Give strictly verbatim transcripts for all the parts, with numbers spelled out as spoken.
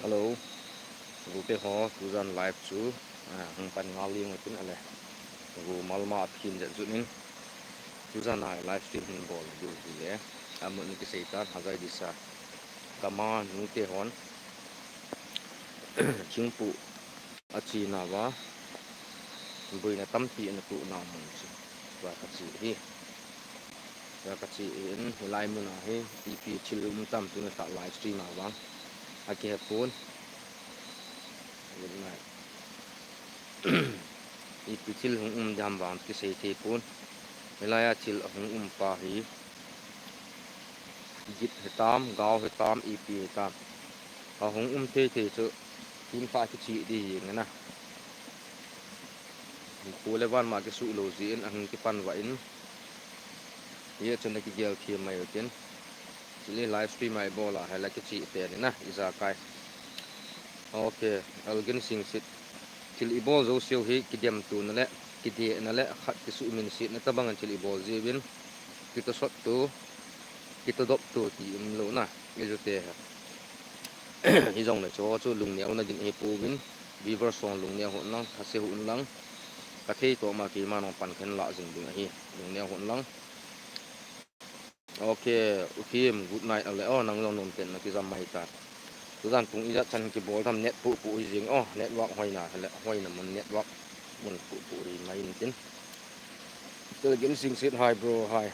Hello, gute ho, tujan live chu, ah, hung pan ngal ding tin ale. Gu malma phin jet jut in, tujan a live stream hin bol diu hi le. Amun kisei tan, Hazai Disa. Kama nute hon. Thingpu a china va. Buina tampi ana tu na mun chu. Tua ka chi hi. Tua ka chi in, hilai mun a hi, ipi thil um tam tuni ta live stream a vang. A kihepon. Good night. Ipi thil hung um dam vang kisei thei pon. Hilai a thil a hung um pa hi. Git hitam, gao hitam, ipi hitam. A hung um thei thei chu, tin pha kichi di jing na. Pu le van ma kisu lo ji in, a hung kipan va in. Ye chun na kigel thi mai u tin. Chili live stream a i bol a, hela kichi te ni na, ijakai. Ok, Elgin Singsit. Thil i bol jo siu hi, kidem tu na le, kide na le, khat kisu min sit na tabang thil i bol ji vin. Kita sot tu, kita dop tu ti um lo na, i ju te ha. Hi jong le chu, chu lungneo na din i pu vin, viewers hon lungneo hon lang, thase hon lang, ka thei to ma ki ma nong pan khen la jing ding ahi, lungneo hon lang. Ok, U Kim, good night, ale, oh, nang jong nom ten na kijam mai ta. Tujan pung ijat chan kibol tham net pu pu hi jing, oh, network hoina, le, hoina mun network, mun pu pu hi mai in tin. Tel gin sing sit, hi bro, hi.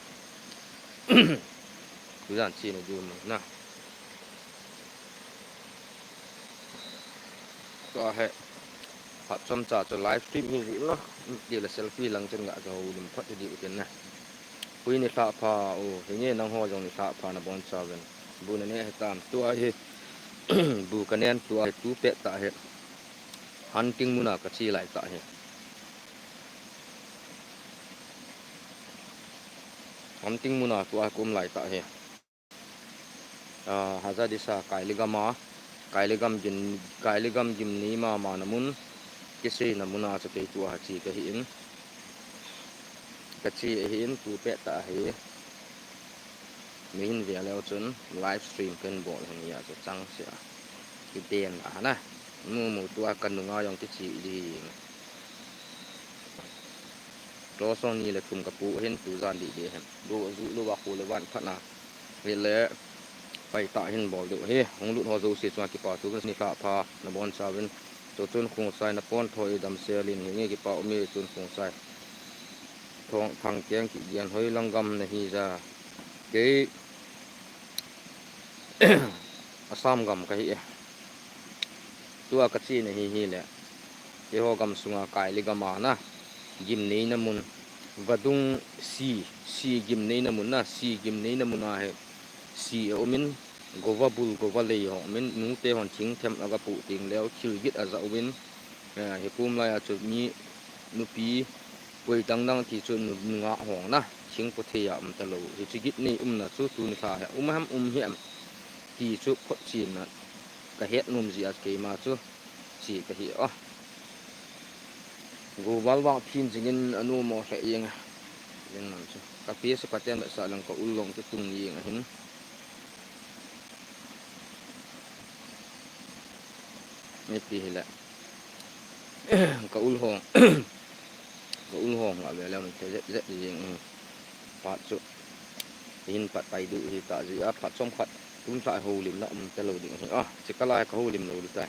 Tujan chi na du mai na. Tua he, phat chomcha chu live stream hi jing na, ti le selfie lang chen ga ka ho lim phot di u tin na. Hui ni thah pha, u, hi nge nang ho jong ni thah pha na bon cha ven. Bu na ne he tam, tua hi, bu ka nen, tua hi, tu pet ta he. Hunting muna ka chi lai ta he. Hunting muna tua kum lai ta he. Ah, Hazadisa Kailigam a, Kailigam gin, Kailigam gim ni mama na mun, kisei na muna chu kei tua chi ka hi in. Ka chi hi in tu pet ta hi. Mi hin ve leo chun live stream ken bol hin ya chu chang sia. Ki den a na. Mu mu tua ka nunga jong kichi di. Tlo song ni le thum ka pu hin tu jan di di hen. Lu, lu, lu va khu le van phat na. Hi le pai ta hin bol du hi. Hung lut ho jo si chunga kipa tu ni thah pha na bon cha vin. Chu chun khung sai na pon thoi dam se lin hi nge kipa u mi chun khung sai. Thong thang keng ki gian hoi lang gam na hi ja. Kei Assam gam ka hi e. Tua ka chi na hi hi le. Kei ho gam sunga Kailigam a na. Gim nei na mun. Vadung si, si gim nei na mun na, si gim nei na mun a he. Si a um in, gova bul, gova lei ho um in, nu te hon thing them a ga pu ting leo, thil git a za u vin. Eh, hi kum lai a chu mi nupi, poi dang dang ti chu nu, nunga hong na, thing pu thei a um ta lo. Hi chu git nei um na chu tu ni thah he, um ham um hi am. Ti chu phot chin na, ka het nom ji a keima chu. Chi ka hi a. Gu val vang phin jingin a nu mo hre ing. Jing man chu. Ka pi sa ka ten sa lang ka ul long te tung ing a hin. Ni pi hi le. Ka ul hong. Ka ul hong a ve le man te zet zet jing. Pat chu. Hin pat pai du hi ta ji a pat som khat. Tun sa ho lim na um te lo ding hi. Ah, chi ka lai ka ho lim lo di tai.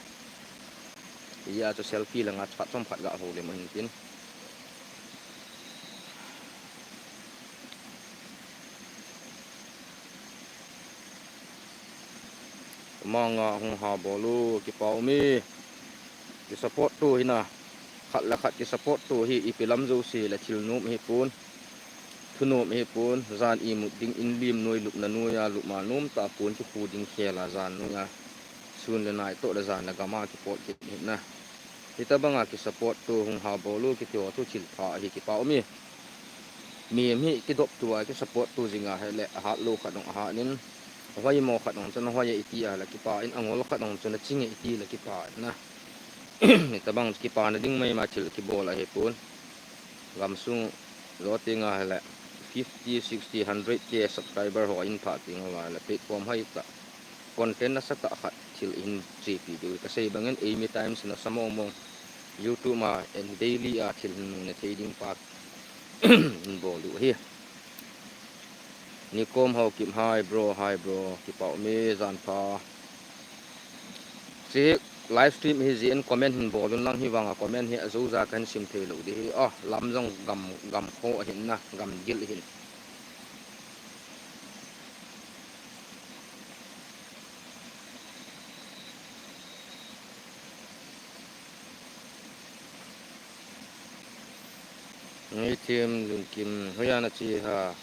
Iya chu selfie langa pat som khat ga ho lim hin tin. Manga hung ha bolu kipa u mi. Ki support tu hi na. Khat le khat ki support tu hi ipi lam jo si le thil nom hi pun. Thu nom hi pun. Jan imut ding in lim noi lupna noi a lupma nom ta pun ki khu ding khel a jan noi a. Sun le nai to le jan le gam a ki pot kit hi na. Hi ta banga ki support tu hung ha bolu ki ti ho tu thil pha hi kipa u mi. Mi mi ki dop tu a ki support tu jing a he le a hat lo khat dong a hat nin. Hoi mo khat dong chun hoi a i ti a le kipa in a ngol khat dong chun a ching a i ti le kipa na. Hi ta bang kipa na ding mai ma thil ki bol a hi pun. Gam sung lo ti nga he le fifty, sixty, hundred K subscriber ho in pha ti nga le platform hai ta. Content na sa ta khat. thil hin chepi diu. Kasei bangin, eimi times nasa mong mong YouTube ma en daily a thil hin mu na thei ding pa hin bol diu hi. Nikom Haokip, hi bro, hi bro, kipa ume, jan pha. Chi live stream hi jin comment hin bol un lang, hi vanga comment hi ajo ja kahin sim thei lou di hi. Oh, lam jong gam, gam kho ahin na, gam gil ahin. Ngeithem Lunkim, hoiya nache ham?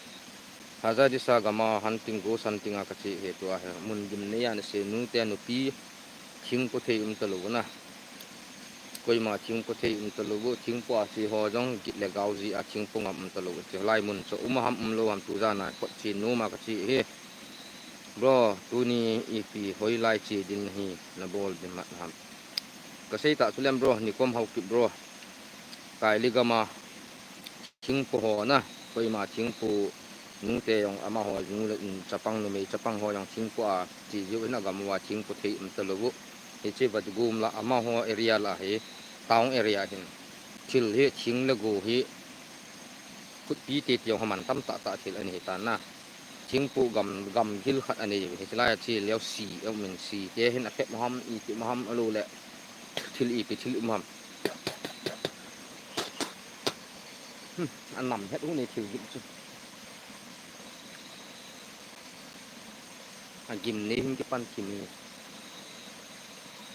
Hazadisa gam a hunting, ghost hunting a kache ahi tua hi. Mun gimnei a nasei, nute nupi, thingpo thei um talou na. Koima thingpo thei um talou, thingpo a che ho jong git le gao jeh a thingpo ngam um talou. Chulai mun chu um ham um lou ham, tu jan a kot che nom a kache ahi. Bro, tuni ipi hoilai che ding hi nabol ding mat ham? Kasei ta chu lem bro, Nikom Haokip bro. Kaili gam a thingpo ho na, koima thingpo, nute jong amaho nu le, chapang, numei chapang ho jong thingpo a che jiu in, agam uva thingpo thei um talou. Hiche Vatgum la amaho area la hi, town area hin. Thil hi thing le go hi khutpi titi jong ho man tam tah tah thil anei tan na. Thingpo gam, gam gil khat anei, hiche lai a che leu si, um in si te hin akhep ham, iti ham, alou le thil ipi thil um ham. Hmm, anam het u nei thil gim chu. Agimnei hin kipan kim hi.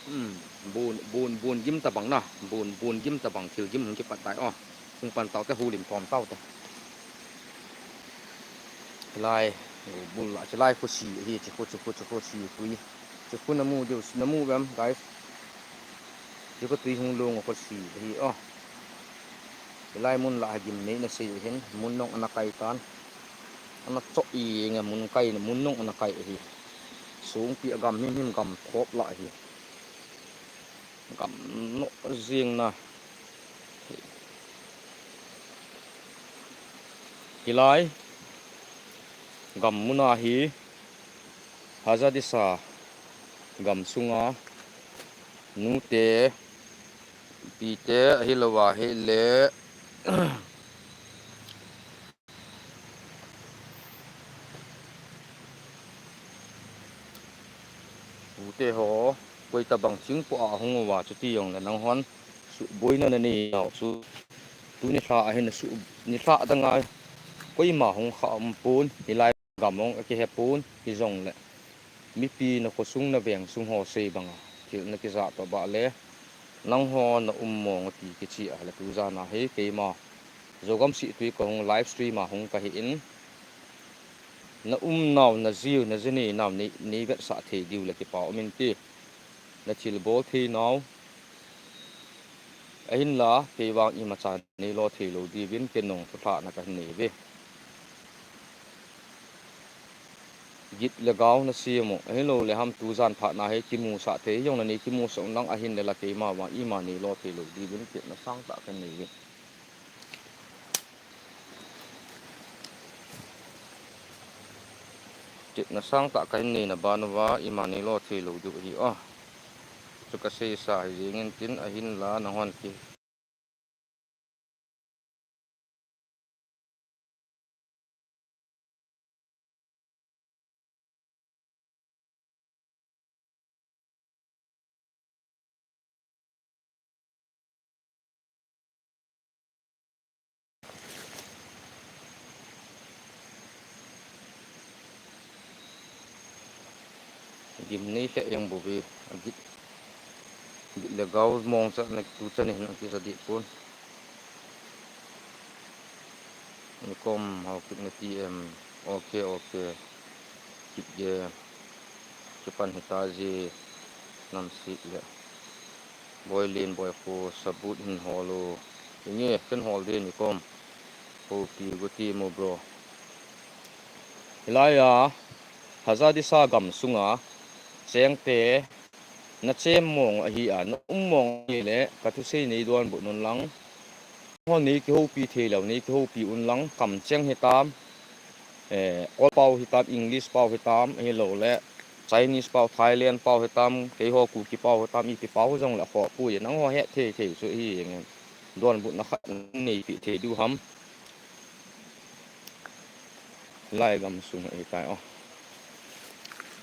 Hmm, bun, bun, bun gim tabang na, bun, bun gim tabang, thil gim hin kipat tai o. Hung pan tau te, hulim tom tau te. Chulai, bul la, chulai khu si hi, chi khu, chi khu, chi khu si tui. Chi khu namu diu, namu vem, guys. Chi khu tui hung lung khu si hi o. Chulai mun la gimnei nasei hin, mun nong ana kai tan. Ana cho i nge mun kai, mun nong ana kai hi. Sungpi agam him him gam thop la hi. Gam no jing na. Hilai gam muna hi Hazadisa gam sunga nute, pite, ahilou a hile Ute ho, koi tabang thingpo a hung uva chuti jongle nanghon suhboina nanei nau chu. Tuni lha a hin suh, nilhah danga koima hung kha um pon, hilai gam hung akihe pon, hijongle mipi na khosung na veng sung ho sei banga thil na kijah toh bah le, nangho na um mong ati kichi a le tu jan a hi keima Zogam Sihtui kahung live stream a hung kahi in, na umnau, na jiu, na jinei nau nei, nei vetsah thei diu le kipa um inte. Na thilbol thei nau. Ahinla, kei vang imacha neilo thei lou diuvin, kei nong thulhahna kahin nei uve. Git le gau na siam u, ahilou le ham tu jan phat na hi kimusah thei, jong na nei kimusah un lang ahin le la keima vang ima neilo thei lou diuvin, kei na sangtah kahin nei uve. Chetna sangtah kahin neina ban uva, ima neilo thei lou diu ahi o. Chu kasei sa hi jeng in tin ahinla nanghon ki. Gimnei lheh jeng bouve, agit, git le gau mong chan na tu chan in akija deh pon. Nikom Haokip nati em? Ok, ok. Kip ge. Kipan hita ji, namsik le. Boilen, Boikho, sabut hin hol o. Inge, ken hol de Nikom. Houpi guti mo bro. Hilai a, Hazadisa gam sunga, chengte, na chem mong ahi a, na um mong ahi le, kathusei nei donbut un lang. Ho nei kihoupi thei lou, nei kihoupi un lang, kamcheng hitam, eh, Kawl pau hitam, English pau hitam, ahilou le, Chinese pau, Thailand pau hitam, keiho Kuki pau hitam, ipi pau jong le khoh pui, nangho het thei thei chu hi jeng in. Donbutna khat neipi thei diu ham. Lai gam sung hi tai o.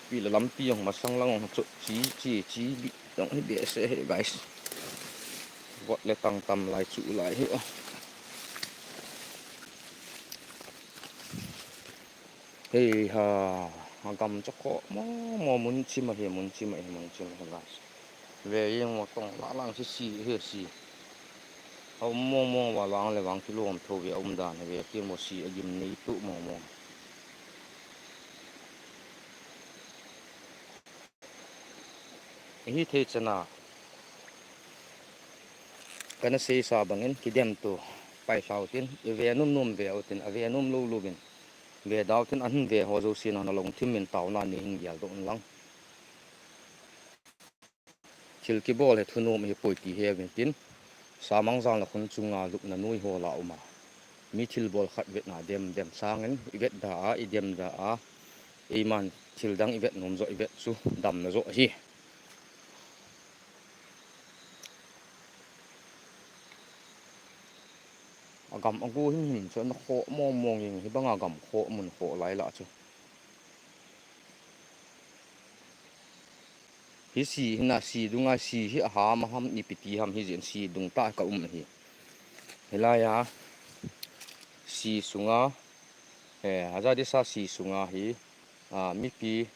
Pi la lampi jong masang lang chu chi chi chi bi jong hi behseh hi guys. Vot le tang tam lai chu lai hi o. Hei ha, agam chu khoh mong mong, mun chim ahi, mun chim ahi, mun chim ahi guys. Ve jeng mo tong la lang si si hi si. Aum mong mong uva vang le vang kilom tho ve aum dan hi ve ti mo si agim nei tu mong mong. Hithei chana kana seisa bangin kidem tu pai hlau tin, i ve nom nom ve u tin, a ve nom lou lou vin ve dau tin, ahin ve ho jouse na long thim min tauna nei hin gel doh un lang. Thil kibol hi thunom hi poi ti he vin tin, samang jang la khun chunga lupna noi ho la uma. Mi thilbol khat vetna dem dem sangin, i vet da a, i dem da a, eiman thil dang i vet nom jo, i vet chu damna jo hi. Agam agu him him chu na khoh mong mong jing hi banga gam khoh mun khoh lai la chu. Hi si hi na si dunga si hi aham aham ipi ti ham hi jin si dung ta ka um hi. Hilai a si sunga, eh, aja disa si sunga hi, a, mipi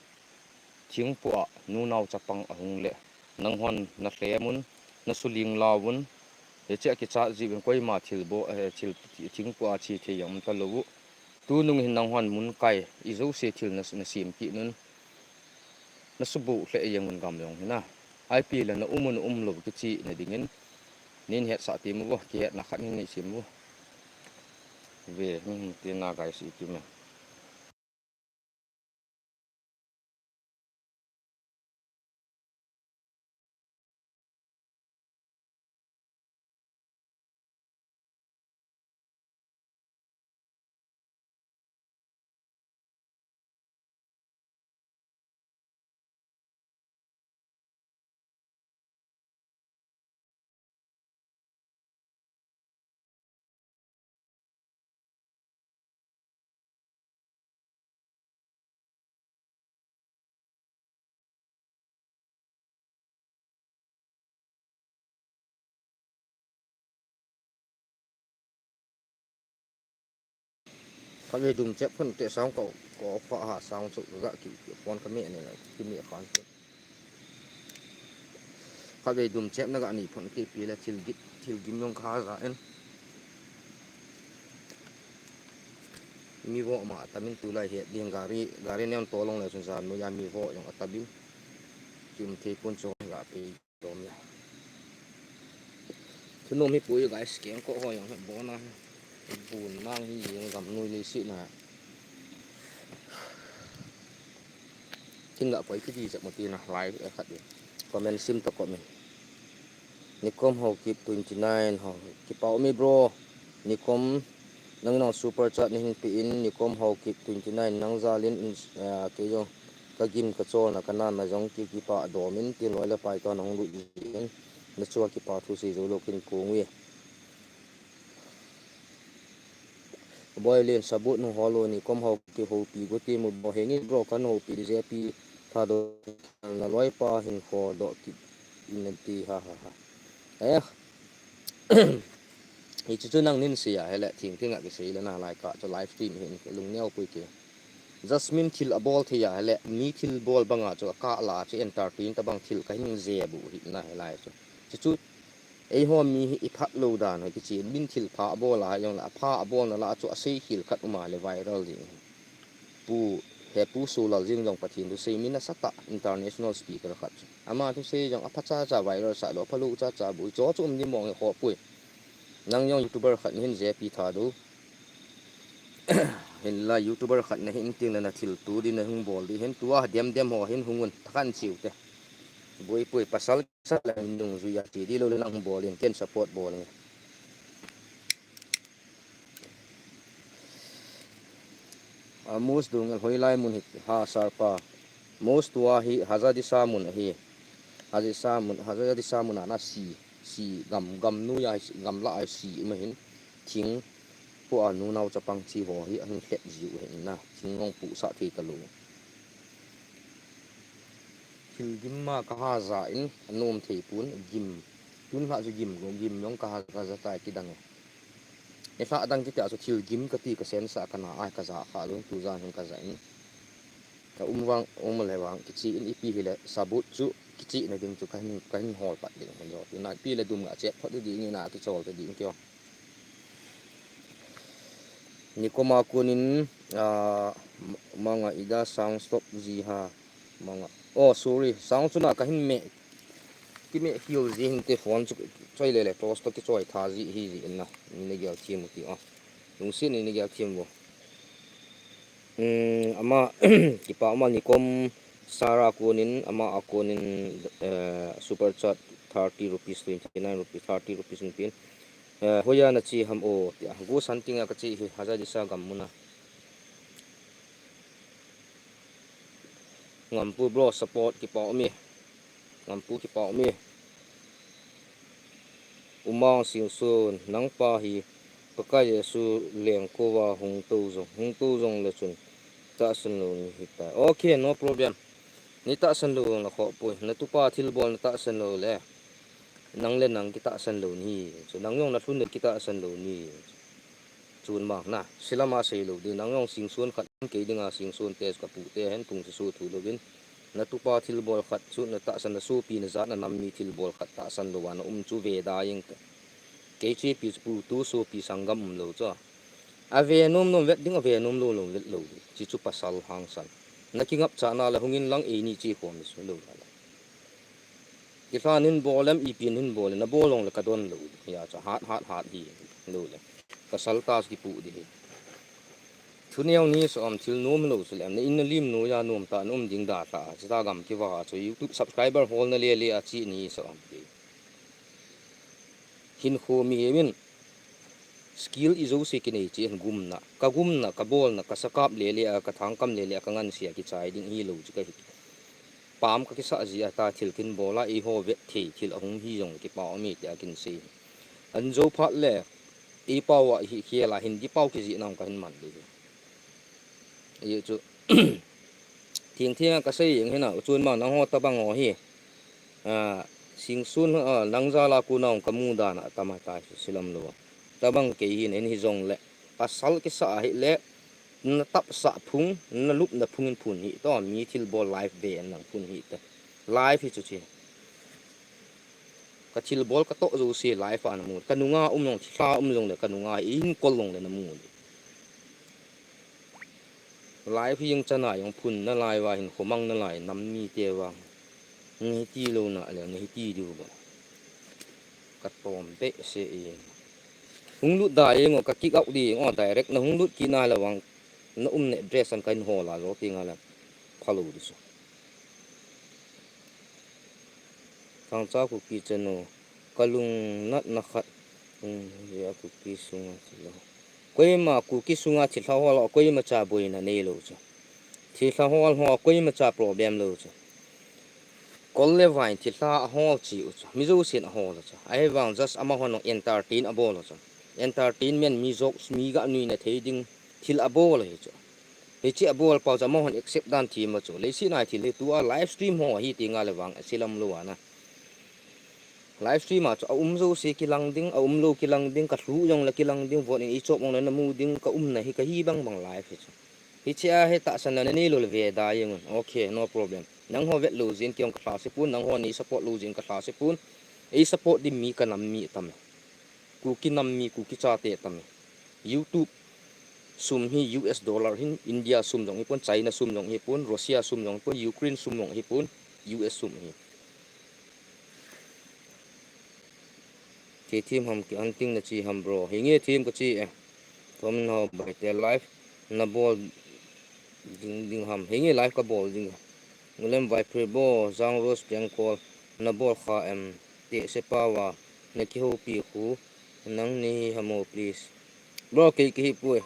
thingpu a nunau chapang ahung le, nanghon na hlemun, na suling lauvun, hiche a kichat jiuvin koima thil bo, eh, thil thingpu a chi thei jong um talou u. Tunung hin nanghon mun kai, i jouse thil na, na sem kit nun. Na subu hle jeng un gam jong hina. Ipi la na um un um lou kichi na dingin. Nin hetsah ti mu vo, kihetna khat nin nei sim vo. Ve, hmm, ti na guys, i ti me. Khatvei dum chep phun te sang ko, ko pha ha sang chu ga ki, ki pon ka me ne la, ki me khan chu. Khatvei dum chep na ga ni phun ki pi la thil git, thil gim jong kha ja en. Mi vo ma tamin tulai he ding gari, gari nem to long le chun jan mo ya mi vo jong atabin. Kim thei pun chu ga pe. Dom le. Thunom hi pui guys, kengkoh ho jong hi bona. Bun mang hi jeng gam nui le si na. Kin ga poi kiti jep mo ti na lai, eh, khat di. Comment sim to comment. Nikom Haokip twenty nine ho. Kipa um e bro. Nikom, nang nang super chat na hin pe in, Nikom Haokip twenty nine nang jalin, eh, kei jong ka gim ka cholna ka nanna jong ki, kipa dom in, tin loi le pai to nang lut in, na chua kipa thu sei jou lou kin kong uve. Boy Len sabut nu holo Nikom Haokip houpi go ti mu bo hengin bro kan houpi J P Thadou na loi pa hin kho do ki in ti ha ha ha. Eh. Hichu chu nang nin sei a, hele thing thing a kisei le na lai ka chu live stream hin lung neo pui ke. Jasmine thil abol thei a, hele mi thil bol banga chu ka la chu entertain tabang thil ka hin je bu hi na hilai chu. Chu chu eiho mi hi i phat lou dan hi kichi min thil pha abol a jong la pha abol na la chu asei khel khat uma le viral ding. Pu, he Pu Sulal jing jong Pathen thu sei mi nasatah international speaker khat chu. Ama thu sei jong apha cha cha viral sa lou, apha lou cha cha bu, cho chu um ni mong he kho pui. Nang jong YouTuber khat hin J P Thadou. Hin la YouTuber khat na hin ting na na thil tu di na hung bol di hin tua dem dem ho hin hung un thakan chiu te. Bui pui pasal sa la min dung zui a ti di lou le nang hung bol in ken support bol in. Amos Dungel hoilai mun hi ha sir pa. Most tua hi Hazadisa mun ahi. Hazadisa mun, Hazadisa mun ana si, si gam, gam nuia, gam la ai si ima hin. Thing po a nu nau chapang chi ho hi ahin hlet jiu hin na. Thing hong pu sa thei ta lo. Thil gim ma ka ha za in anom thei pun gim. Tun ha chu gim lo, gim long ka ha ka za tai kidang e. E hla dang kiti a chu thil gim ka ti ka sen sa ka na ai ka za kha lo tu zan hin ka za in. Ka um vang, um le vang, kichi in ipi hi le, sabut chu, kichi na ding chu, ka hin, ka hin hol pat ding, hin zo. Pi na, pi le dum nga chet phot ding, ni na, ki chol ding, kyo. Nikoma kunin, ah, manga ida sound stop ji ha, manga. Oh, sorry, sound chu na ka hin me, ki me kiu ji hin te phone chu, choi le le, close to ki choi tha ji hi ji in na, ni ne gel thiam u ti, ah. Lungsi ni ne gel thiam u. Um, ama, kipa ama Nikom Sara kunin, ama a kunin, eh, super chat thirty rupees, twenty nine rupees, thirty rupees in pin. Eh, hoya na chi ham o, tia. Go santing a ka chi hi, Hazadisa gam muna. Ngampu bro support kipa umi. Ngampu kipa umi. Umang Singsun, nang pa hi, Pakai Jesu leng kova hung to jong, hung to jong le chun, tahsan lo ni hi ta. Okay, no problem. Ni tahsan lo jong la kho poi. Na tupa thilbol na tahsan lo le. Nang le nang ki tahsan lo ni. So nang jong na lhun le ki tahsan lo ni. Chun mang na, silama sei lo ding, nang jong Singsun khat, kei dinga Singsun te ka pu te hen tung su thu lo vin. Na tupa thilbol khat chu na tahsan na sopi na jat na nam mi thilbol khat tahsan lo a na um chu ve da jeng te. Kei chi pi chu pu tu sopi sanggam um lo chu. A ve nom nom vet ding, a ve nom lo lo vet lo ding. Chi chu pasal hangsan. Na kingap cha na la hungin lang ei ni chi khom su lo la. Kilhan hin bol em, ipi hin bol em, na bol long le ka don lo. Ya cha hat, hat, hat hi lo le. Ka sal ta ki pu di hi. Thu neo ni so am thil nom lo so le am, na in na lim no ya nom ta, nom ding da ta. Chi ta gam ki va chu YouTube subscriber hol na le le a chi ni so am ti. Hin kho mi he min skill i zo se ki nei chi hin gumna. Ka gumna, ka bolna, ka sakap le le a, ka thangkam le le a, ka ngan sia ki chai ding hi lo chi ka hi. Pam ka kisa ji a ta thil kin bol a, eiho vet thei thil a hung hi jong le kipa um e ti a kin sei. An zo phat le, ei pau a hi khel a Hindi pau ki ji nang ka hin man di. Ei chu, thing thing a ka sei jeng hin a, u chun ma nang ho ta bang ho hi. A, Singsun, a, nang za la ku nang ka mu dan a, ta ma ta silam lo. Ta bang kei hin, hin hi jong le. Pasal kisa a hi le, na tap sa phung, na lup na phung in phun hi to, mi thil bol live ve an nang phun hi to. Live hi chu chi. Ka thil bol ka to zo si live a na mu. Ka nunga um long, thila um long le, ka nunga in kol long le na mu. Live hi jeng chana jong phun na lai va hin khomang na lai nam mi te va. Ngi ti lo na le, ngi ti du ba. Ka tom be se e. Hung lut da jeng o, ka kick out di jeng o, direct na hung lut ki na la vang. Na um ne dress an ka in hol a zo ti nga la. Pha lo di so. Thangcha Kuki chanu, ka lungnatna khat, um, ya Kuki sunga thil ho. Koima Kuki sunga thilha hol ho, koima cha boina nei lo chu. Thilha hol ho, koima cha problem lo chu. Kol le vai thilha a hol chi u chu. Mi jousen a hol chu. Ahivang just amahon entertain a bol chu. Entertainment mi jok, mi ga nuina thei ding thil a bol hi chu. Hichi a bol pau chu amahon accept dan thim a chu. Leiset nai thil hi tua live stream ho hi ti nga le vang a silam lo ana. Live stream a chu a um jouse kilang ding, a um lo kilang ding, ka lhu jong le kilang ding, von in i chop jong le na mu ding, ka umna hi ka hi bang bang live hi chu. Hichi a hi tahsan na nei lo le ve da jeng un. Okay, no problem. Nang ho vet lo jin kei jong ka lha se pun, nang ho nei support lo jin ka lha se pun. Ei support ding mi ka nam mi tam. Kuki nam mi, Kuki chate tam. YouTube sum hi U S dollar hin, India sum jong hi pun, China sum jong hi pun, Russia sum jong hi pun, Ukraine sum jong hi pun, U S sum hi. Thei thim ham ki an ting na chi ham bro. Hi nge thim ka chi e. Thom na ho bai te live na bol ding ding ham. Hi nge live ka bol ding. Ngulem vai pre bo, Jang Rose piang call na bol kha em. Te se pa wa na ki ho pi khu nang ni hi hamo please. Bro kei ki hi pui.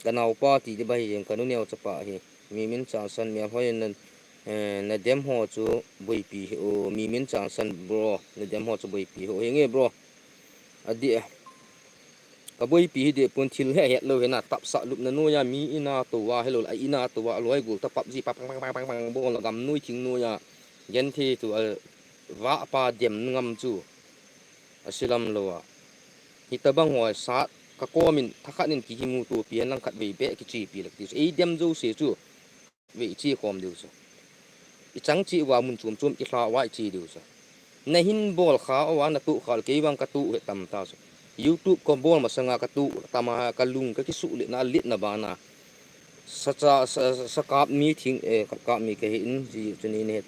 Ka nau pa ti di ba hi jeng ka nu neo cha pa hi. Mi min chan san mi a hoi na Eh, na dem ho chu boipi hi o, mi min chang san bro, na dem ho chu boipi hi o, hi nge bro. Adi e. Ka boipi hi de pun thil he het lo he na tap sa lup na noya mi ina to wa hello a ina to wa loi gul ta pap ji pa pang pang pang pang pang bol na gam nui thing noya. Gen thi tu a va pa dem ngam chu. A silam lo a. Hi ta bang hoi sat ka komin thakhat nin ki himu tu pian lang khat vei be ki chi pi lak ti chu. Ei dem jo se chu. Vei chi khom diu chu. I chang chi wa mun chum chum i hla wa i chi diu chu. Na hin bol kha o wa na tu khal kei wang ka tu he tam ta chu. YouTube ko bol ma sanga ka tu tama ka lung ka ki su le na lit na ba na. Sa cha sa, sa kap mi thing e ka kap mi ka he in ji chu ni ne.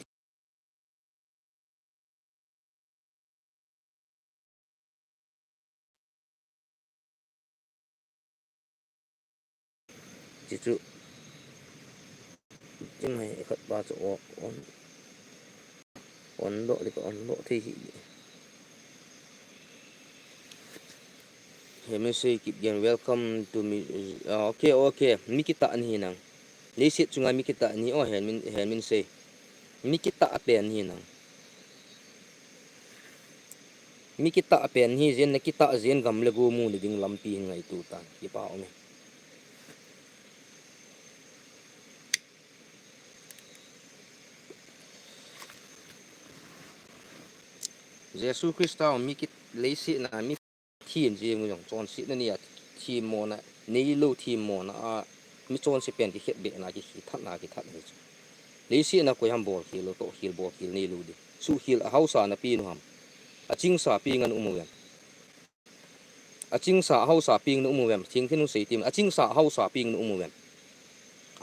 Chi chu. Chi mai khat ba chu o on. On lo le ka on lo thei hi. He mi sei kip gen welcome to me. Ah, okay, okay. Mi kita ni nang. Leiset chunga mi kita ni o hen min hen min sei. Mi kita a pen hi nang. Mi kita a pen hi zen na kita zen gam le go mu le ding lampi hin ngai tu ta. Ki pa o me. Jesu Christa mi kit leiset na mi Thim jing u jong chonsetna nia thim mona neilo thim mona a mi chonse pen kikhet behna kikhethatna kithat hi chu. Leiset na koi ham bol khel lo toh khel bol khel neilo di. Suh khel a hausa na pi nu ham. A chingsa pi ngan um u em. A chingsa a hausa pi nu um u em. Thing thin u sei tim. A chingsa a hausa pi nu um u em.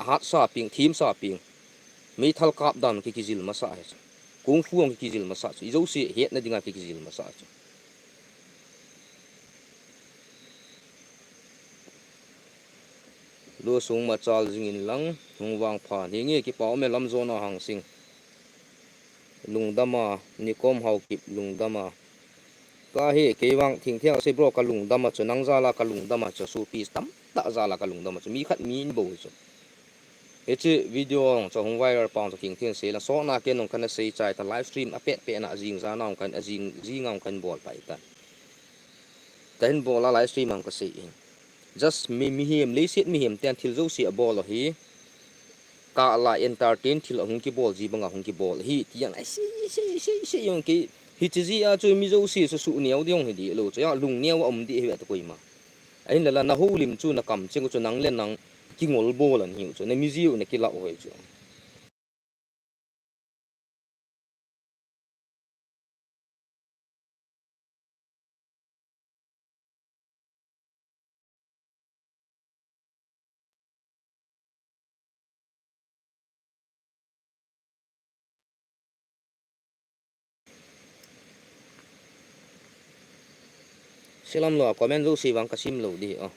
A hatsa pi, thimsa pi. Meithal kap dan kikijil masa hi chu. Kung fu ang kikijil masa chu. I jouse hetna dinga kikijil masa chu. Lo sung machal jing in lang hung vang pha. Hi nge kipa um e lam zona hang sing. Lungdama, Nikom Haokip lungdama. Ka hi kei vang thing thiang sei bro ka lungdama chu nang jala ka lungdama chu supi tam ta jala ka lungdama chu mi khat mi in bo chu. Hiche video ang chu hung viral pang chu thing thiang sei la so na ke nong kana sei chai ta live stream a pet pet na jing ja na ong kan a jing jing ang kan bol pai ta. Ka hin bol a live stream ang ka sei in. Just mi mihem leiset mihem ten thil jouse a bol ahi. Ka la entertain thil a hung kibol ji banga hung kibol hi ti ang ai sei sei sei sei ang kei. Hiche ji a chu mi jouse su su neo ding hi di lo chu ya lung neo a um di hi ta koima. Ahin la la na ho lim chu na kam cheng chu nang le nang kingol bol an hiu chu na mi jiu na kilau hoi chu. Silam lo a comment jouse vang ka sim lo di o.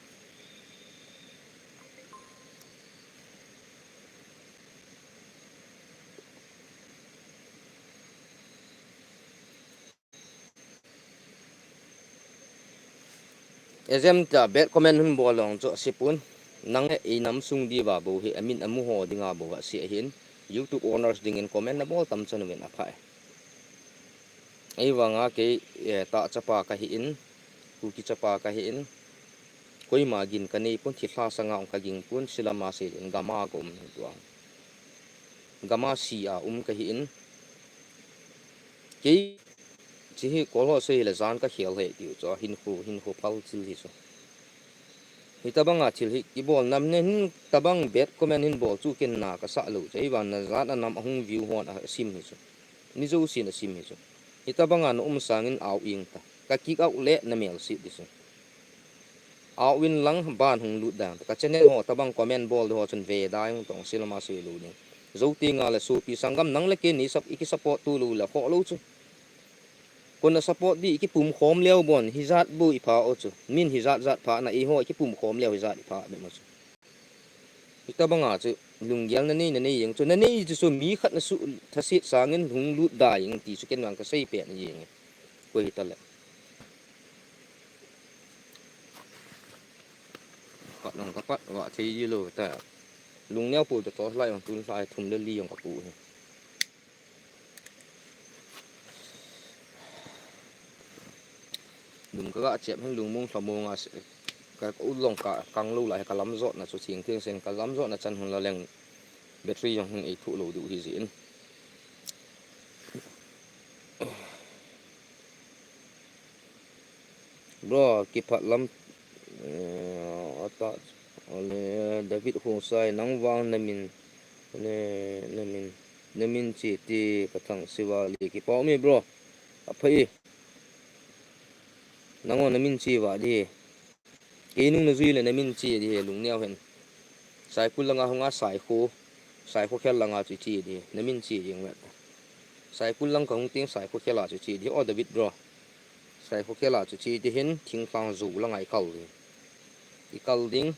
Exam ta bad comment hun bol long chu asipun. Nang e ei nam sung di va bo hi amin amu ho dinga bo va si ahin. YouTube owners dingin comment na bol tam chan ven aphai. Ei vanga kei eh, ta chapa ka hi in. Kuki chapa ka hi in. Koima gin ka nei pun thilha sanga ong ka ging pun silama se in gama ko um tuang. Gama si a um ka hi in. Kei chi hi kol ho sei le jan ka khel he tiu chu hin khu hin khu phal chil hi chu. Hi tabang a thil hi kibol nam ne hin tabang bad comment hin bol chu ken na ka sa lo chu. Ei van na jan a nam a hung view hon a sim hi chu. Mi jo sin a sim hi chu. Hi tabang a na um sangin au ing ta. Ka kick out le na mel si di chu. Au in lang ban hung lut dang. Ka channel ho tabang comment bol ho chun ve dai hung tong silama sei lo ding. Zo ti nga le supi sangam nang le ke ni sap iki support tu lo la kho lo chu. Kon na support di iki pum khom leo bon hi jat bu i pha o chu. Min hi jat jat pha na i ho iki pum khom leo hi jat i pha be mo chu. Hi tabang a chu lunggel na nei na nei jeng chu na nei chu chu mi khat na su thasit sangin hung lut dai jeng ti chu ken vang ka sei pe na jeng. Ko hi ta le. Pat nang ka pat, va thei ji lo ta. Lung neo pu ta to lai ang tun lai thum le li ang ka pu hi. lung ka ga chep hin lungmong lhamong a se, ka ulong ka kang lou lai ka lamjotna chu thing thing sen ka lamjotna chan hung la leng battery jong hung ei thu lou diu hi jin. Bro, kiphat lam, eh, ata, ole, David Hosai, nang vang namin, ole, namin, namin chi ti ka thang siva li kipau mi, bro. Aphai. Nang o namin chi va di. Kei nung na jui le namin chi di he lung neo hen. Saikul langa hunga Saikho, Saikho khel langa chu chi di, namin chi ding vet. Saikul lang ka hung ting Saikho khela chu chi di, o David bro. Saikho khela chu chi di hin thingphang zu langa i kal ding. I kal ding.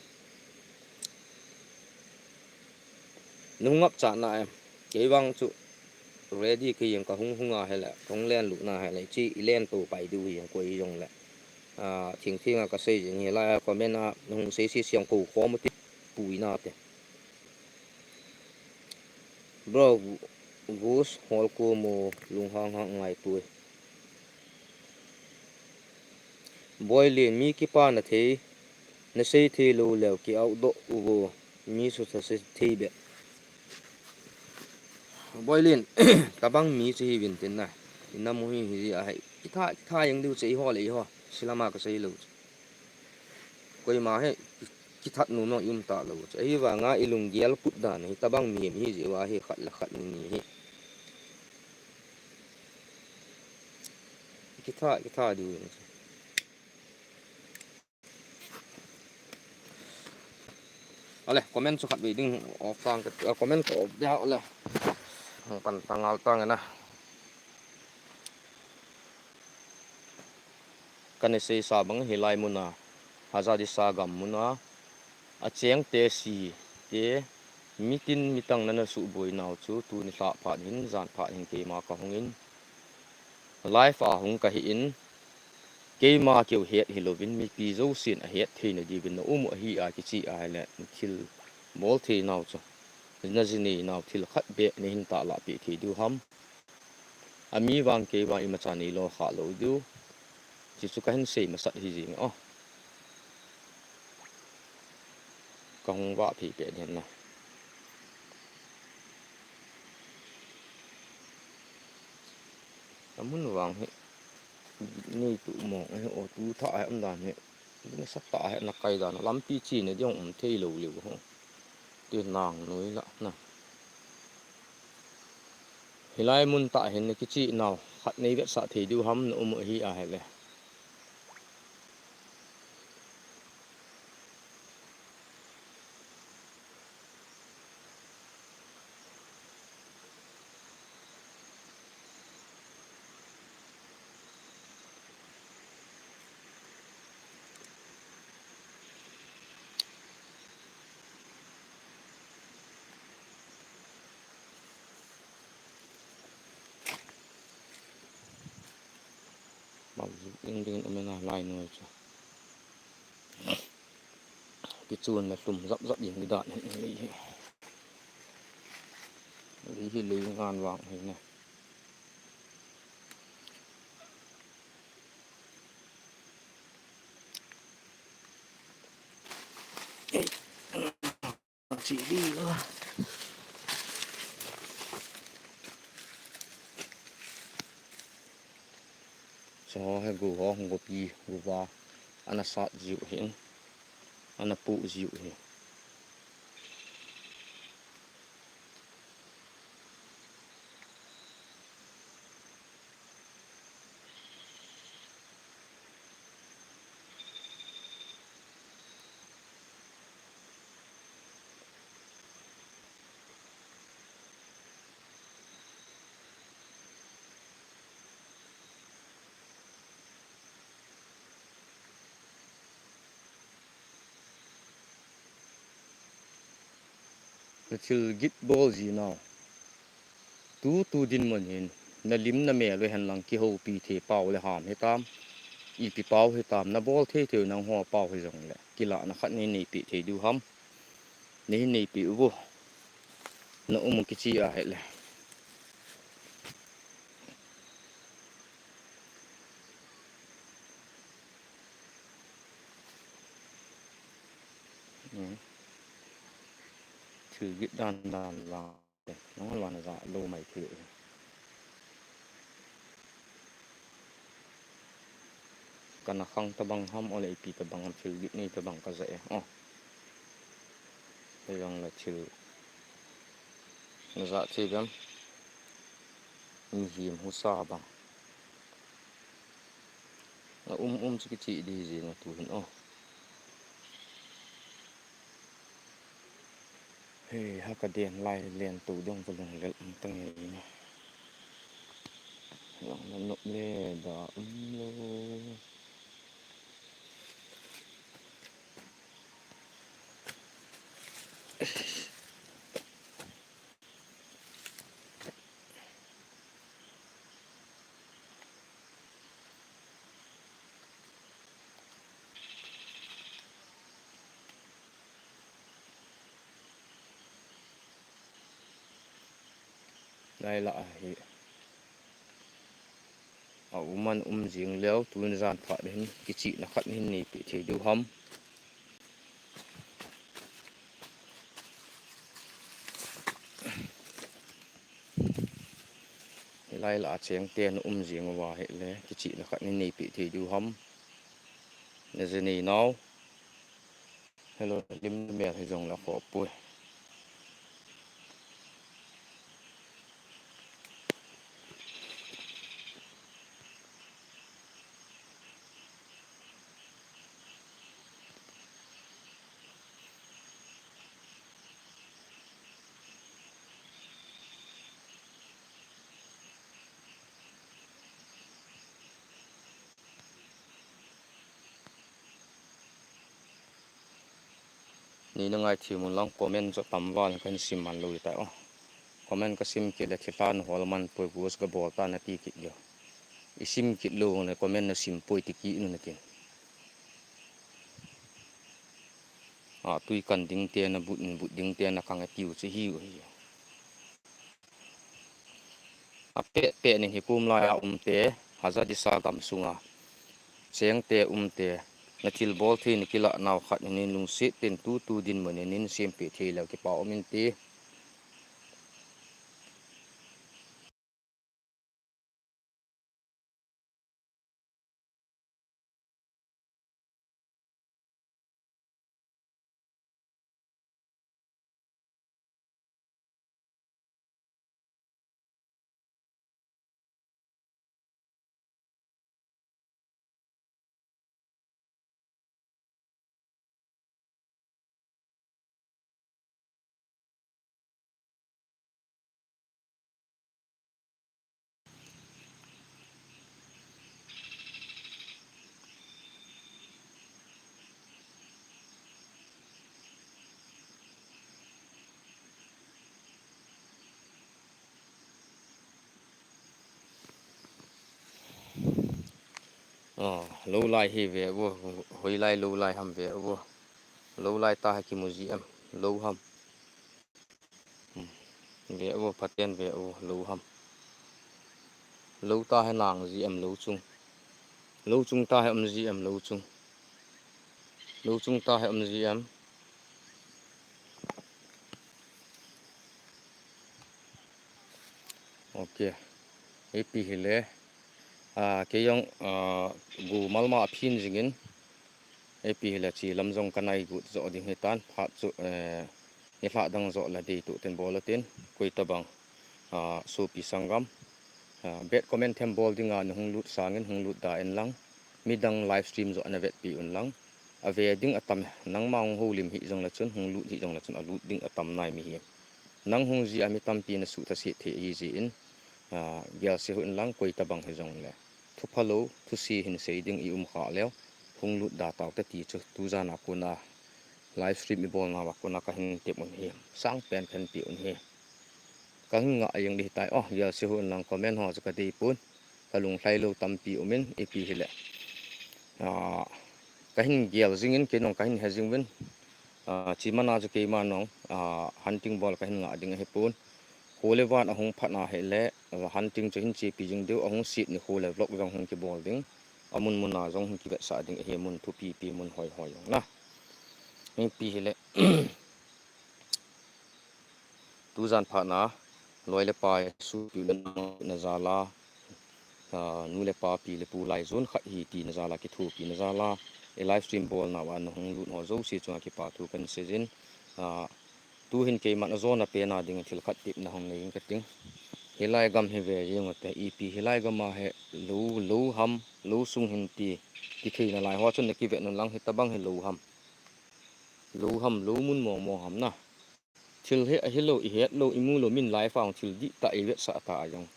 Nung ngap cha na em. Kei vang chu ready kei jeng ka hung hung a hele, ka hung len lu na hele, chi i len to pai diu hi jeng koi jong le. A, thing thing a ka sei jeng hi la comment a hung sei si siang ko khom ti pui na te. Bro, Gus hol ko mo lung hang hang ngai pui. Boilin mi kipa na thei, na sei thei lou leu ki outdoor uvo, mi su sa sei thei be. Boilin, tabang mi chu hi vin tin na. Ina mu hi hi a hai. Kitha, kitha yang diu che i ho le i ho. Silama ka sei lou. Koima he kithat nu nong i um ta lou. Che hi vanga i lunggel put dan hi tabang mi mi hi ji va hi khat le khat ni hi. Kitha, kitha diu. Ale, comment chu khat ve ding off tang, eh, comment ko off dia ale. Hung pan tangal tang na. Kane sei sa bang hilai muna, Hazadisa gam muna, a cheng te si te, mitin mitang nana su boi nau chu, tu ni sa phat hin, zan phat hin keima ka hungin. Live a hung ka hi in, keima keu het hi lovin, mipi zo sin a het thei na diuvin na um u ahi a kichi a le, thil bol thei nau chu. Na ji nei nau thil khat be, na hin ta la pi thei diu ham. A mi vang kei vang imacha nei lo kha lo diu. Chi chu ka hin sei masat hi jing o. Ka hung va phei pe den na. Ka mun vang hi. Nei tu mo, eh, o tu tha, eh, um dan hi. Ni sa ta, eh, na kai dan. Lampi chi ne diong um thei lo liu ho. Ti nang nui la na. Hilai mun ta hin na kichi nau. Khat nei vet sa thei diu ham na um hi a hele. Mau ding ding um na lai noi chu. Kichun na hlum zap zap ding di dan hi. Hi hi lei ngan vang hi ne. Chi di. Cho he gu ho gopi guva ana sat jiu hin. Ana pu jiu hi. Na thil git bol ji nau. Tu tu dinmun hin na lim na mel u hen lang kihoupi thei pau le ham hitam. Ipi pau hitam na bol thei thei nang ho pau hi jong le. Kila na khat nei neipi thei diu ham. Nei neipi u vo. Na um kichi a hele. Hmm. Thil git dan dan la. Nang la na za lo mai thei. Kana khang tabang ham ole ipi tabang ham thil git nei tabang ka za e. Oh. Hei jong la thil. Na za thei bem. Mihem husa bang. Na um um chu kichi di ji na tu hin oh. Hei, ha ka den lai len tu dong ka lung lel um tang e na. Lang na nop le da um lo. Lai la ahi. A um an um jing leo, tun jan phat hin kichihna khat hin neipi thei diu ham. Hilai la a cheng te na um jing uva hile, kichihna khat hin neipi thei diu ham. Na je nei nau. Hello, lim mel hi jong la kho pui. Nei na ngai thim un lang comment chu tam val kan sim man lou tai o. Comment ka sim kit le thilha na hol man poi, ghost ka bol ta na ti kit lou. I sim kit lou le comment na sim poi ti kit un na tin. A tui kan ding te na but, but ding te na kang a tiu chu hi u hi. A pet pet nin hi kum lai a um te, haza disa gam sunga cheng te um te, na thil bol thei na kilah nau khat nin lungset ten tu tu din mo nin sem pe thei lou kipa um in ti. Lou lai hi ve vo, hoi lai lou lai ham ve vo. Lou lai ta ha kimu ji em, lou ham. Ve vo, phaten ve vo, lou ham. Lou ta ha nang ji em, lou chung. Lou chung ta ha um ji em, lou chung. Lou chung ta ha um ji em. Ok. Ipi hile. A, kei jong, a, gu malma a phin jingin. Ipi hile chi lam jong ka nai gut jo ding hitan phat chu, eh, ni hla dang jo la dei tu ten bol tin koi tabang, a, sopi sanggam. A, bad comment them bol dinga na hung lut sangin hung lut da en lang. Midang live stream jo ana vetpi un lang. A ve ding a tam, nangma hung holim hi jong la chun, hung lut hi jong la chun, a lut ding a tam nai mi hi. Nang hung ji a mi tampi na suh ta si thei hi ji in, a, gel se hun lang koi tabang hi jong le. Thu phalou, thu si hin sei ding i um kha leo, hung lut da tau ta ti chu, tu jan a kona live stream i bol na wa kona ka hin tep un hi, sang pen khen pi un hi. Ka hin nga a jeng di tai, o, gel se hun lang comment ho chu ka dei pun. Ka lunglhai lou tampi um in, ipi hile. A, ka hin gel jingin, kei nong ka hin he jing uvin. A, chi mana chu keima nong, a, hunting bol ka hin nga ding ahi pon. Kho le van a hung phat na hile, a, hunting chu hin chepi jing diu, a hung sit ni kho le vlog jong hung kibol ding. A mun mun a jong hung kivetsah ding ahi, mun thupi pi, mun hoi hoi jong na. Mipi hile. Tujan phatna, loi le pai, supi le nang na jala, ah, nu le pa, pi le pu lai jon khat hi tina jala, kithopina jala, e live stream bolna uva na hung lut ho jouse chunga kipa thu kan seijin, ah, tuhin keiman ajona pena ding thil khat tepna hung nei ing kating. Hilai gam hi ve jeng ute, ipi hilai gam a hi lou, lou ham, lou sung hin ti, kitheina lai ho chun na kivet un lang hitabang hi lou ham. Lou ham, lou mun mong mong ham na. Thil hi ahilou, ihet lou, imu lou, min lai fang thil dihtah ivetsah ta a jong.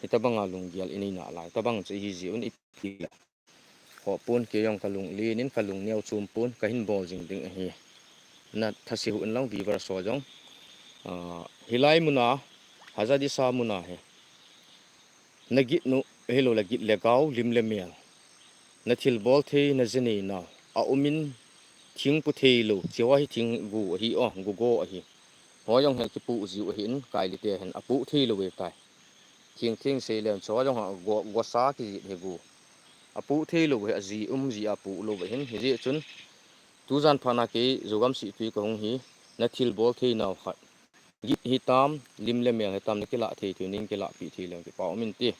Hitabanga lunggel inei nalai, tabang chu ihi jiuvin ipi le. Ho pon kei jong kalung len in kalung neo chom pon kahin bol jing ding ahi. Na thase hih un lang viewers ho jong. Ah, hilai muna, Hajadisa muna hi. Na git nu, hilou le git le gao, lim le mel. Na thil bol thei, na jinei nau. A um in thing pu thei lou, chiwa hi thing gu ahi o, gu go ahi. Ho jong hi kipu jiu ahin, kaili te hin apu thei lou e tai. Thing thing sei len, chiwa jong ha go, go sa kijih hi gu. Apu thei lou hi aji um ji apu lou hin, hijeh chun. Tujan phatna kei Zogam Sihtui kahung hi, na thil bol thei nau khat. Git hitam, lim le mel hitam, na kilah thei thei, nin kilah pi thei leng kipa um inte.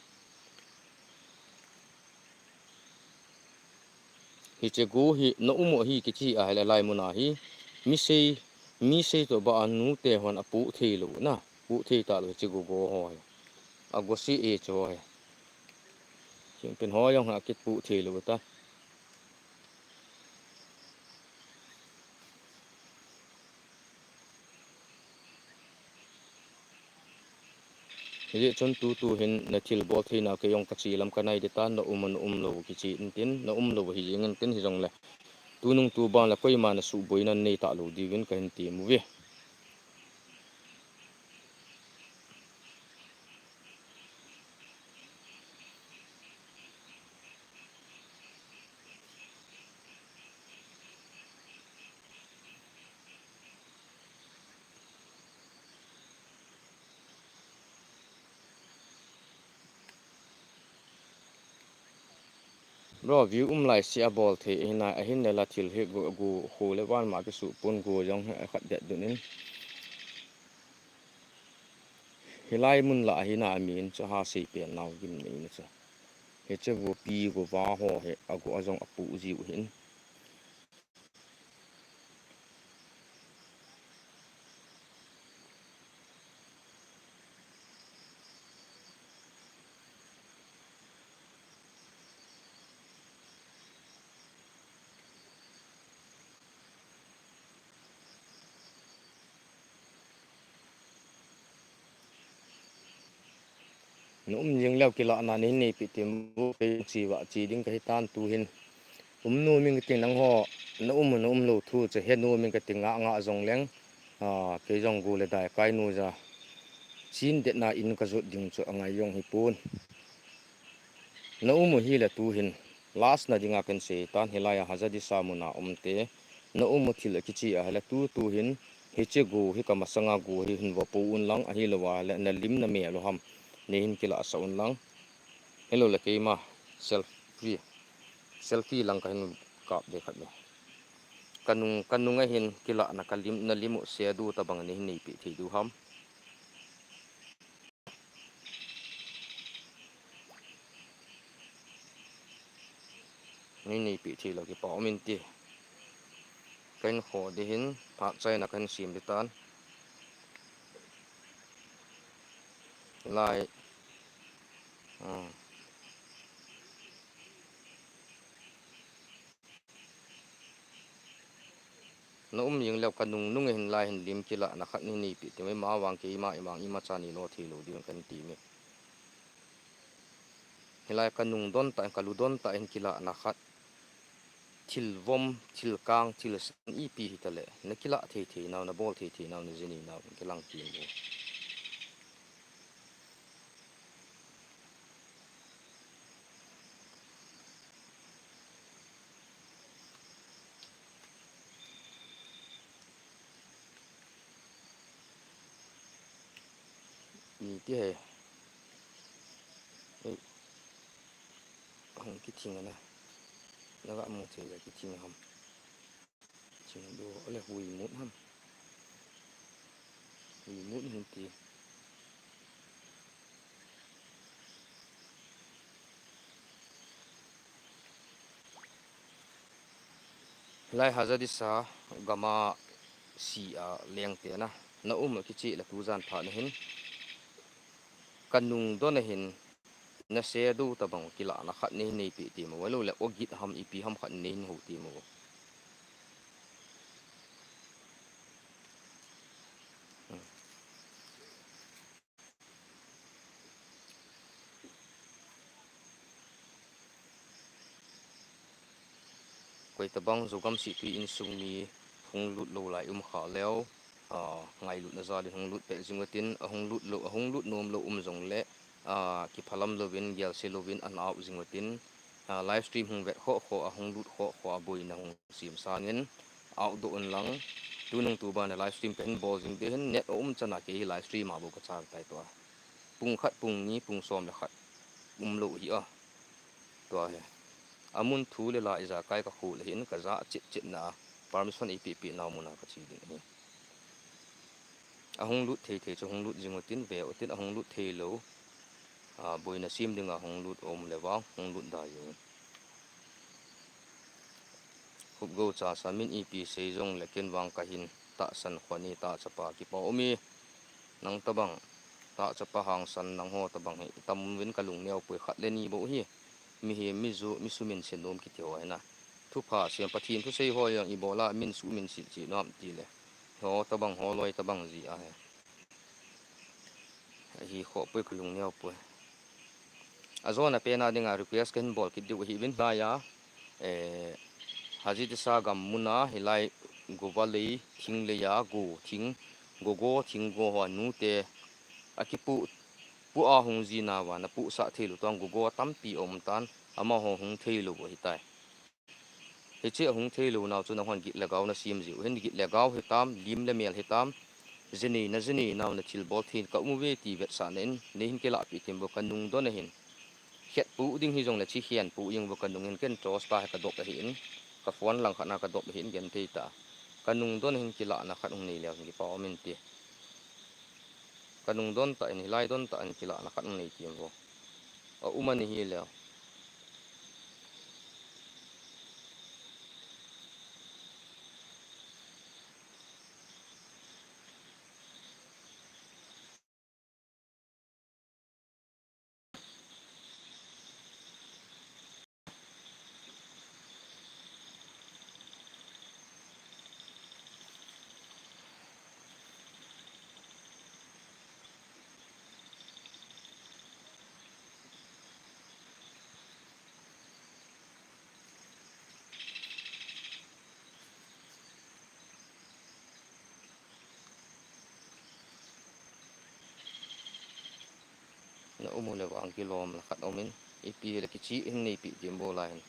Hiche gu hi, na um u hi kichi a hile lai muna hi, mi sei, mi sei toh ba a nu te hon apu thei lou na, pu thei talou hiche gu go ho hi. A go si e chu ho hi. Thingpin ho jong ha kipu thei lou ta. Hijeh chun tutu hin na thil bol thei nau kei jong kache lam kanai ding tan, na um na um lou kichi intin, na um lou hi jing intin hijongle. Tunung tuban le koima na suhboina nei talou diuvin kahin ti mu ve. Bro, view um lai si a bol thei, ahin a, ahin le la thil hi gu, gu khu le van ma kisu pun gu jong hi a khat det dun in. Hilai mun la ahin a, amin chu ha sei pen nau gim nei na chu. Hiche gu pi gu va ho hi a gu a jong apu jiu hin. Na um jing leu kilahna nei neipi tim bu kei chi va chi ding kahi tan tu hin. Um nom ing kati nangho, na um na um lou thu chu he nom ing kati nga nga jong leng. A, kei jong gu le dai kai nu ja. Chin det na in ka jot ding chu angai jong hi pun. Na um u hi le tu hin. Last na dinga kan sei tan hilai a Hajadisa muna um te. Na um u thil a kichi a hile tu tu hin hiche gu hi ka masanga gu hi hin va pu un lang ahilou a le na lim na mel u ham. Nei hin kilah sa un lang. Hello le keima selfie. Selfie lang ka hin kap de khat le. Ka nung, ka nung a hin kilah na ka lim, na lim u se du tabang nei hin neipi thei du ham. Nei neipi thei lou kipa um inte. Kahin kho di hin, phat chaina kahin sim di tan. Lai. Hmm. Na um jing leu ka nung nung hin lai hin lim kilah na khat nei neipi ti mai ma vang keima imang ima cha nei lo thei lou ding kan ti mi. Hilai ka nung don ta, ka lu don ta hin kilah na khat. Thil vom, thil kang, thil san ipi hi ta le. Na kilah thei thei nau, na bol thei thei nau, na jini nau, kilang ti mo. Ni ti he. Ei. Hong kithing na. Na ga mu thei le kithing ham. Hu mut ham. Hu mut hin ti. Lai Hajadisa gam a si a leng te na. Na um a kichi la tu jan pha na hin. Ka nung don a hin. Na se do ta bang kila na khat nei nei pi ti mo. Lo le o git ham ipi ham khat nei hin ho ti mo. Koi tabang Zogam Sipi insung mi hung lut lou lai um kha leo, a, ngailutna jal in hung lut peh jing utin, a hung lut lou, a hung lut nom lou um jong le, a, kiphalam louvin, gelse louvin, an out jing utin, a, live stream hung vet khoh khoh, a hung lut khoh khoh, a boina hung sim sangin, out doh un lang, tunung tuban a live stream ka hin bol jing te hin, net a um chan a kei hi live stream a bou ka chal tai tua. Pung khat, pung ni, pung som le khat, um lou hi a. Tua hi. A mun thu le la ijakai ka khu le hin ka ja chit chit na permission ipi pi nau mun a ka chi ding hi. A hung lut thei thei chu hung lut jing utin ve utin a hung lut thei lou. A, boina sim ding a hung lut um le vang hung lut da jing. Hupgo cha sa min ipi sei jong le ken vang ka hin tahsan khoni ta chapa kipa umi. Nang tabang ta chapa hangsan nang ho tabang hi tam vin ka lung neo pui khat le ni bo hi. Mi hi mi zu mi su min sin nom kiti ho hi na. Thupha siam Pathen thu sei ho jong i bola min su min sil chi nom ti le. Ho tabang ho loi tabang ji a he. Hi kho pui ka lung neo pui. A jona pena dinga request ka hin bol kit diu hi vin lai a. Eh, Hajadisa gam mun a hilai gova lei thing lei a go thing go go thing go ho nu te a kipu pu a hung ji na va na pu sa thei lu tong go go tampi um tan ama ho hung thei lu bo hi tai. Hiche a hung thei lou nau chu nahon git le gau na sim jiu hin git le gau hitam, lim le mel hitam, jinei na jinei nau na thil bol thei ka um uve ti vetsahna in, nei hin kilah pi tim bo ka nung don a hin. Khet pu ding hi jong le chi hian pu jing bo ka nung hin ken tros ta he ka dop a hin, ka phone lang khat na ka dop a hin gen thei ta. Ka nung don a hin kilahna khat hung nei leu hin kipa um in ti. Ka nung don ta in, hilai don ta in kilahna khat hung nei tim bo. A um a ni hi leu. Na um u le vang kilom la khat um in, ipi le kichi hin nei pi tim bo lai hin.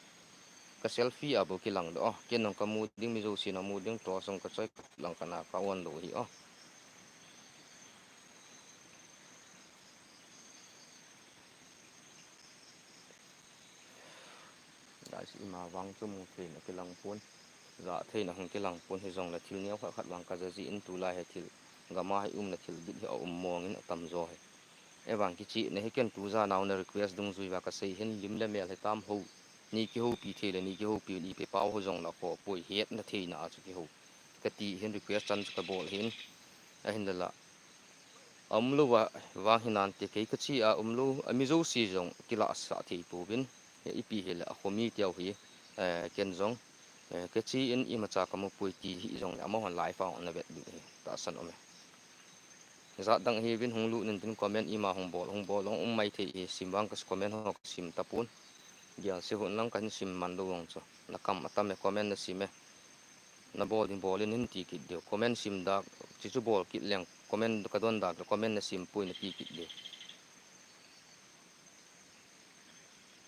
Ka selfie a bo kilang do, ken nong ka mu ding mi jouse na mu ding to song ka choi lang ka na ka on lo hi o. Guys, ima vang chu mu theina kilang pon. Ja theina hung kilang pon hi jong le thil neo khat khat vang ka ja ji in tulai he thil gam a hi umna thil bit hi a um mong in a tam jo hi. E vang kichi na hi ken tu ja nau na request dungjui va ka sei hin lim le mel hi tam ho. Ni kihoupi thei le ni kihoupi ni pe pau ho jong la kho poi hetna theina a chu kihou. Ka ti hin request chan chu ka bol hin. A hin la la. A um lou va, vang hi nan te kei ka chi a um lou, a mi jouse jong kila sa thei pouvin. He ipi hi le a khomi teu hi, eh, ken jong, eh, ka chi in imacha ka mu pui ti hi jong le amahon live a na vet ding hi, tahsan um e. Jat dang hi vin hung lut nin tin comment ima hung bol, hung bol, hung um mai thei hi sim vang ka comment ho ka sim tapon. Gial se hun lang ka hin sim man lou vang chu. Na kam atam e comment na sim e. Na bol ding bol in hin ti kit diu. Comment sim dak, chi chu bol kit leng. Comment ka don dak, comment na sim pui na ti kit diu.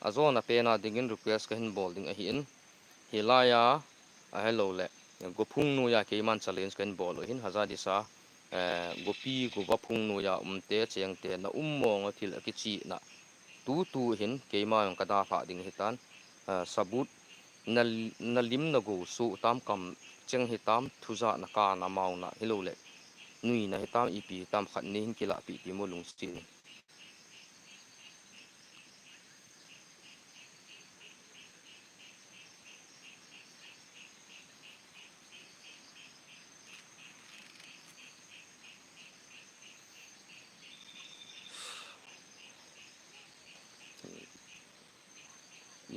A jona pena dingin request ka hin bol ding ahi in. Hilai a, a hello le. Gophung noiya keiman challenge ka hin bol u hin Hajadisa, eh, gopi gova phung noiya umte chengte na um mong a thil a kichi na. Tu tu hin keima jong ka dalha ding hitan, eh, sabut na, na lim na go su tam kam cheng hitam, thujatna kana mauna hilou le, nuina hitam, ipi hitam khat nei hin kilahpeh ti mo lungset in.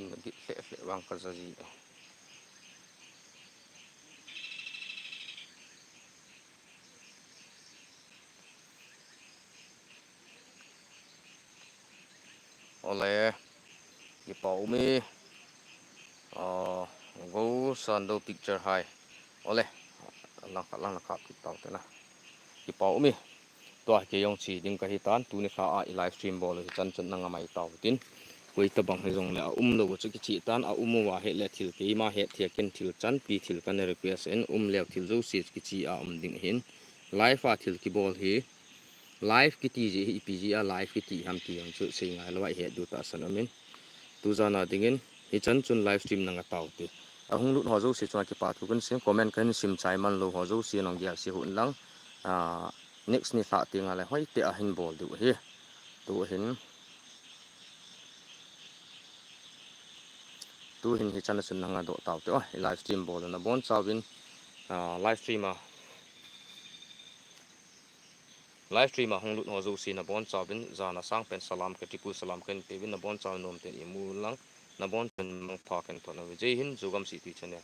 Ina git hleh hleh vang ka ja ji. Ole, kipa um e. Ah, Go Sando picture hai. Ole, lang khat lang na kap kit tau te na. Kipa um e. Tua kei jong che ding ka hitan, tuni lha a i live stream bol u hichan chun nanga mai tau tin. Koi tabang hijongle a um lou chu kiche tan, a um uva het le thil keima het thei a ken thil chanpi thil kana request in, um leu thil jouse kiche a um ding ahin. Live a thil kibol hi, live kiti jeh hi ipi jeh a live kiti ham ti jong chu sei ngai lou a i het diu tahsan um in. Tujan a dingin hichan chun live stream nanga tau te. Ahung lut ho jouse chunga kipa thu kahin sei, comment kahin sim chai man lou ho jouse nong gel se hih un lang. Ah, next ni lha tenga le hoitah a hin bol diu ahi. Tu hin, tu hin hichan a chun nanga doh tau te o, i live stream bol u nabon chauvin, ah, live stream a, live stream a hung lut ho jouse nabon chauvin, jana sangpen salam ka, triple salam kahin peuvin, nabon chauvin nomten imu un lang, nabon chauvin mangpha kahin thot uve. Jai Hind, Zogam City Channel.